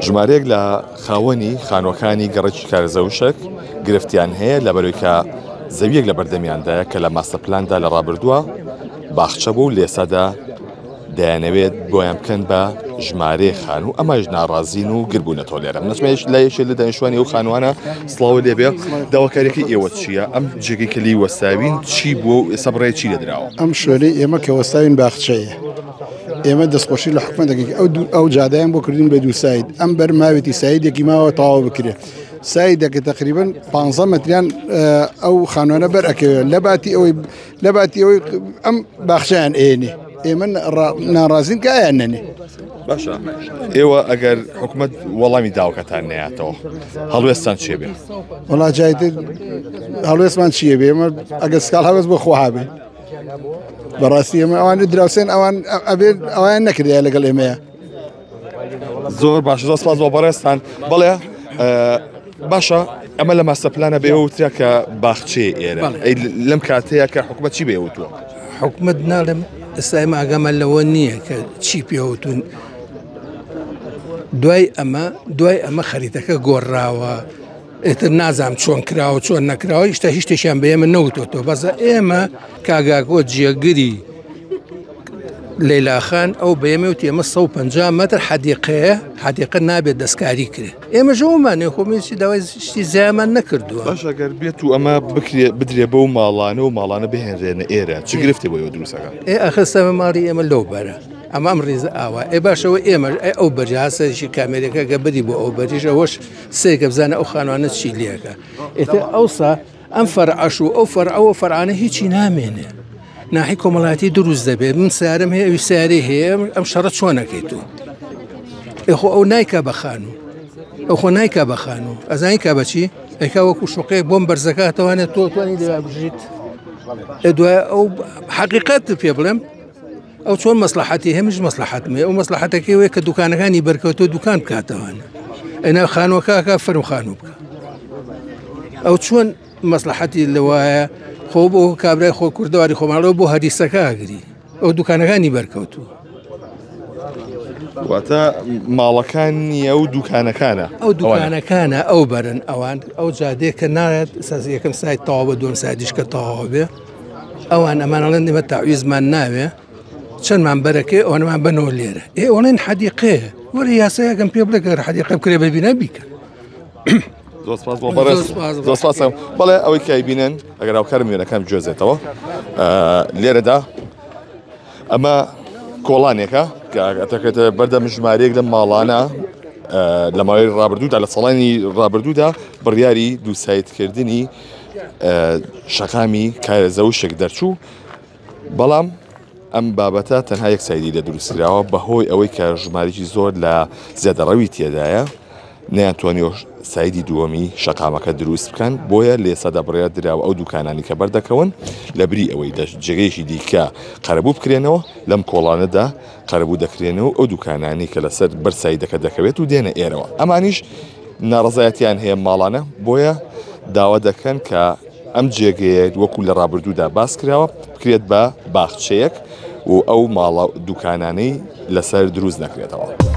ژمارەیەک لە خاوەنی خانووەکانی گەڕەکی کارزەوشک گرفتیان هەیە لەبەرەوەی کە زەویەک لە بەردەمیاندایە کە لە ماستەرپلاندا لە ڕابردووە باخچە بوو و لێسادا دەیانەوێت بۆیان بکەن بە ژمارەیەک خانوو ئەمەش ناڕازین و گربوونەتەوە لێرە نەچمەش لە یەکێ لە دانیشتوانی ئەو خانوانە سڵاو لێبێ داواکاریەکەی ئێوە چییە ئەم جێگەی کە لێی وەستاوین چی بووە و ئێستا بڕێ چی لێدراوە؟ ئەم شوێنەی ئێمە کە وەستاوین باخچەیە ئێمە دەستخۆشی لە حکومەت دەکەین ئەو دوو ئەو جادەیان بۆ کردین بە دوو ساید ئەم بەر ماوێتی سایدێکی ماوە تەواو بکرێت سایدەکە تقریبا 15 متریان ئەو خانوانە بەر ئەکەوێت لە باتی ئەوەی لە باتی ئەوەی ئەم باخچیان ئێنێ ئێمە ناڕازین کە ئایان نەنێ باشە ئێوە ئەگەر حکومت وەڵامی داوکەتان نەیاتەوە هەڵوێستان چێ بێ وەڵا جایتر هەڵوێستمان چییە بێ ئێمە ئەگەر سکاڵ هەوێست بۆ خوا بێ بەڕاستی ئێمە ئەوان دراوسێن ئەوان ئەبێت ئەویان نەکردایە لەگەڵ ئێمەیە زۆر باش زۆر سپاس بۆ بەڕێزتان بەڵێ باشە ئەمە لە ماستە پلانە بێ وترا کە باخچێ ئێرە لەم کاتەیە کە حکوومەت چی بێوتووە حکومت ناڵێم ئێستا ئێمە ئاگامان لەوە نییە کە چی پێوتون دوای ئەمە دوای ئەمە خەریتەکە گۆڕاوە ئێتر نازانم چۆن کراوە چۆن نەکراوە هیشتا هیچ شتێکیان بە ئێمە نەوتۆتەوە بەسە ئێمە کاگاکۆ جێگری لەیلاخان ئەو بە ئێمە وتی ئێمە 150 مەتر حەدیقەیە حەدیقە نابێت دەستکاری کرێ ئێمە ژەوەمانێ خۆمیسی داوای شتی زیامان نەکردووە باش ئەگەر بێت و ئەمە بکرێ بدرێ بەو ماڵانە و ماڵانە بهێنرێنە ئێرە چ گرفتی بۆ ئێوە دروستەکە ئێ ئەخر سەمە ماڵی ئێمە لەو بەرە ئەمە ئەم ڕیزە ئاوا ئێ باشەوە ئێمە ئەو بەرجا سەرشی کامێرەکە گە بری بۆ ئەو بەریش ئەوەش سێکە بزانە ئەو خانوانە چی لەکە ئێتر ئەوسا ئەم فەرعەش و ئەو فەرعەوە فەرعانە هیچی نامێنێ ناحی کۆمەڵاتی دروست دەبێت من سیارم هەیە ئەوی سیارەی هەیە ئەم شەڕە چۆنەکەیت و ئێخۆ ئەو نایکا بە خانوو ئەو خۆ نایکا بە خانوو ئەزانی کا بەچی ئەیکا وەکو شوقەیەک بۆم بەرزەکاتەوانێت تۆ توانی لێ بژیت دوای ئەو حقیقت پێ بڵێم ئەو چۆن مەسلحەتی هەیە منیش مەسلحەتم هەیە ئەو مەسلحەتەکەی وەیە کە دوکانەکانی بەرکەوتووە دوکان بکاتەوانە ئەنا خانووەکە ئەکا فەرم خانوو بکە ئەو چۆن مەسلحەتی لەوایە خۆ بۆ کابرای خۆ کوردەواری خۆماڵەوە بۆ هەریسەکە ئەگری ئەو دوکانەکانی بەرکەوتووە واتە ماڵەکان نییە و دوکانەکانە ئەو دوکانەکانە ئەو بەرن ئەوان ئەو جادەیە کە نایەت ساز یەکەم سایت تەواو بە دووەم سایدیش کە تەواو بێ ئەوان ئەمان ئەڵێن ئێمە تاویزمان ناوێ چەندمان بەرەکەی ئەوەنەمان بەنەوە لێرە ئێ ئەڵێن حەدیقەیە وەرە یاسایەکەم پێ بڵێ گەر حەدیقە بکرێ بە بینا بیکە زۆر سپاس بۆ بەڕێز زۆر سپاس بەڵێ ئەوەی کە بینن ئەگەر هاوکارم وێنەکان بگوێزێتەوە لێرەدا ئەمە کۆڵانێکە کە ئەتەکەێتە بەردەم ژمارەیەک لەم ماڵانە لە ماوەی ڕابردوودا لە ساڵانی ڕابردوودا بڕیاری دووسایتکردنی شەقامی کارێزەوشک دەرچوو، بەڵام ئەم بابەتە تەنها یەک سایدی لێ دروستکراوە بەهۆی ئەوەی کە ژمارێکی زۆر لە زیادەڕەوی تێدایە نەیانتوانیوە سایدی دووەمی شەقامەکە دروست بکەن بۆیە لە ئێستادا بڕیار دراوە ئەو دوکانانی کە بەردەکەون لە بری ئەوەی لە جێگەیەکی دیکە قەرەبوو بکرێنەوە لەم کۆڵانەدا قەرەبوو دەکرێنەوە ئەو دوکانانی کە لەسەر بەر سایدەکە دەکەوێت و دێنە ئێرەوە ئەمانیش ناڕەزایەتیان هەیە ماڵانە بۆیە داوا دەکەن کە ئەم جێگەیە وەکو لە ڕابردوودا باس کراوە بکرێت بە باخچەیەک و ئەو ماڵە دوکانانەی لەسەر دروست نەکرێتەوە.